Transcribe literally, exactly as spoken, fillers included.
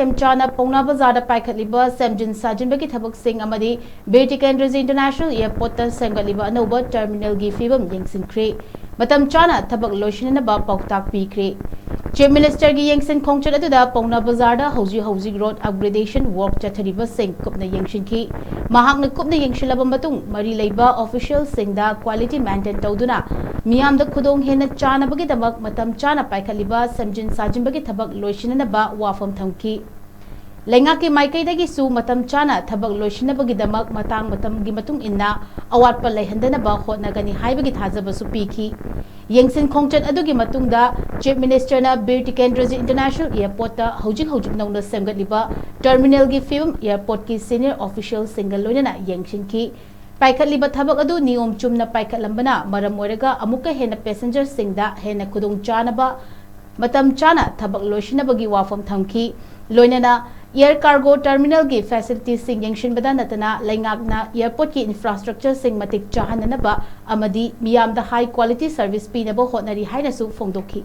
ꯃꯇꯝ ꯆꯥꯅ ꯄꯥꯎꯅꯥ ꯕꯖꯥꯔꯗ ꯄꯥꯏꯈꯠꯂꯤꯕ ꯁꯦꯝꯖꯤꯟ ꯁꯥꯖꯤꯟꯕꯒꯤ ꯊꯕꯛꯁꯤꯡ ꯑꯃꯗꯤ ꯕꯤꯔ ꯇꯤꯀꯦꯟꯗ꯭ꯔꯖꯤ ꯏꯟꯇꯔꯅꯦꯁꯅꯦꯜ ꯑꯦꯌꯔꯄꯣꯔꯠꯇ ꯁꯦꯝꯒꯠꯂꯤꯕ ꯑꯅꯧꯕ ꯇꯔꯃꯤꯅꯦꯜꯒꯤ ꯐꯤꯕꯝ ꯌꯦꯡꯁꯤꯟꯈ꯭ꯔꯦ꯫ ꯃꯇꯝ ꯆꯥꯅ ꯊꯕꯛ ꯂꯣꯏꯁꯤꯟꯅꯅꯕ ꯄꯥꯎꯇꯥꯛ ꯄꯤꯈ꯭ꯔꯦ꯫ ꯆꯤꯐ ꯃꯤꯅꯤꯁꯇꯔꯒꯤ ꯌꯦꯡꯁꯤꯟ ꯈꯣꯡꯆꯠ ꯑꯗꯨꯗ ꯄꯥꯎꯅꯥ ꯕꯖꯥꯔꯗ ꯍꯧꯖꯤꯛ ꯍꯧꯖꯤꯛ ꯔꯣꯗ ꯑꯞꯒ꯭ꯔꯦꯗꯦꯁꯟ ꯋꯥꯔꯛ ꯆꯠꯊꯔꯤꯕꯁꯤꯡ ꯀꯨꯞꯅ ꯌꯦꯡꯁꯤꯟꯈꯤ꯫ ꯃꯍꯥꯛꯅ ꯀꯨꯞꯅ ꯌꯦꯡꯁꯤꯜꯂꯕ ꯃꯇꯨꯡ, ꯃꯔꯤ ꯂꯩꯕ ꯑꯣꯐꯤꯁꯤꯌꯦꯜꯁꯤꯡꯗ ꯀ꯭ꯋꯥꯂꯤꯇꯤ ꯃꯦꯟꯇꯦꯟ ꯇꯧꯗꯨꯅ ꯃꯤꯌꯥꯝꯗ ꯈꯨꯗꯣꯡ ꯍꯦꯟꯅ ꯆꯥꯅꯕꯒꯤꯗꯃꯛ ꯃꯇꯝ ꯆꯥꯅ ꯄꯥꯏꯈꯠꯂꯤꯕ ꯁꯦꯝꯖꯤꯟ ꯁꯥꯖꯤꯟꯕꯒꯤ ꯊꯕꯛ ꯂꯣꯏꯁꯤꯟꯅꯅꯕ ꯋꯥꯐꯝ ꯊꯝꯈꯤ꯫ ꯂꯩꯉꯥꯛꯀꯤ ꯃꯥꯏꯀꯩꯗꯒꯤꯁꯨ ꯃꯇꯝ ꯆꯥꯅ ꯊꯕꯛ ꯂꯣꯏꯁꯤꯟꯅꯕꯒꯤꯗꯃꯛ ꯃꯇꯥꯡ ꯃꯇꯝꯒꯤ ꯃꯇꯨꯡ ꯏꯟꯅ ꯑꯋꯥꯠꯄ ꯂꯩꯍꯟꯗꯅꯕ ꯍꯣꯠꯅꯒꯅꯤ ꯍꯥꯏꯕꯒꯤ ꯊꯥꯖꯕꯁꯨ ꯄꯤꯈꯤ꯫ ꯌꯦꯡꯁꯤꯟ ꯈꯣꯡꯆꯠ ꯑꯗꯨꯒꯤ ꯃꯇꯨꯡꯗ ꯆꯤꯐ ꯃꯤꯅꯤꯁꯇꯔꯅ ꯕꯤꯔ ꯇꯤꯀꯦꯟꯗ꯭ꯔꯖꯤ ꯏꯟꯇꯔꯅꯦꯁꯅꯦꯜ ꯑꯦꯌꯔꯄꯣꯔꯠꯇ ꯍꯧꯖꯤꯛ ꯍꯧꯖꯤꯛ ꯅꯧꯅ ꯁꯦꯝꯒꯠꯂꯤꯕ ꯇꯔꯃꯤꯅꯦꯜꯒꯤ ꯐꯤꯕꯝ ꯑꯦꯌꯔꯄꯣꯔꯠꯀꯤ ꯁꯤꯅꯤꯌꯔ ꯑꯣꯐꯤꯁꯤꯌꯦꯜꯁꯤꯡꯒ ꯂꯣꯏꯅꯅ ꯌꯦꯡꯁꯤꯟꯈꯤ꯫ ꯄꯥꯏꯈꯠꯂꯤꯕ ꯊꯕꯛ ꯑꯗꯨ ꯅꯤꯌꯣꯝ ꯆꯨꯝꯅ ꯄꯥꯏꯈꯠꯂꯝꯕꯅ ꯃꯔꯝ ꯑꯣꯏꯔꯒ ꯑꯃꯨꯛꯀ ꯍꯦꯟꯅ ꯄꯦꯁꯦꯟꯖꯔꯁꯤꯡꯗ ꯍꯦꯟꯅ ꯈꯨꯗꯣꯡꯆꯥꯅꯕ, ꯃꯇꯝ ꯆꯥꯅ ꯊꯕꯛ ꯂꯣꯏꯁꯤꯟꯅꯕꯒꯤ ꯋꯥꯐꯝ ꯊꯝꯈꯤ꯫ ꯂꯣꯏꯅꯅ ꯑꯦꯌꯔ ꯀꯥꯔꯒꯣ ꯇꯔꯃꯤꯅꯦꯜꯒꯤ ꯐꯦꯁꯤꯂꯤꯇꯤꯁꯤꯡ ꯌꯦꯡꯁꯤꯟꯕꯗ ꯅꯠꯇꯅ ꯂꯩꯉꯥꯛꯅ ꯑꯦꯌꯔꯄꯣꯔꯠꯀꯤ ꯏꯟꯐ꯭ꯔꯥꯁ꯭ꯇ꯭ꯔꯛꯆꯔꯁꯤꯡ ꯃꯇꯤꯛ ꯆꯥꯍꯟꯅꯅꯕ ꯑꯃꯗꯤ ꯃꯤꯌꯥꯝꯗ ꯍꯥꯏ ꯀ꯭ꯋꯥꯂꯤꯇꯤ ꯁꯔꯚꯤꯁ ꯄꯤꯅꯕ ꯍꯣꯠꯅꯔꯤ ꯍꯥꯏꯅꯁꯨ ꯐꯣꯡꯗꯣꯛꯈꯤ꯫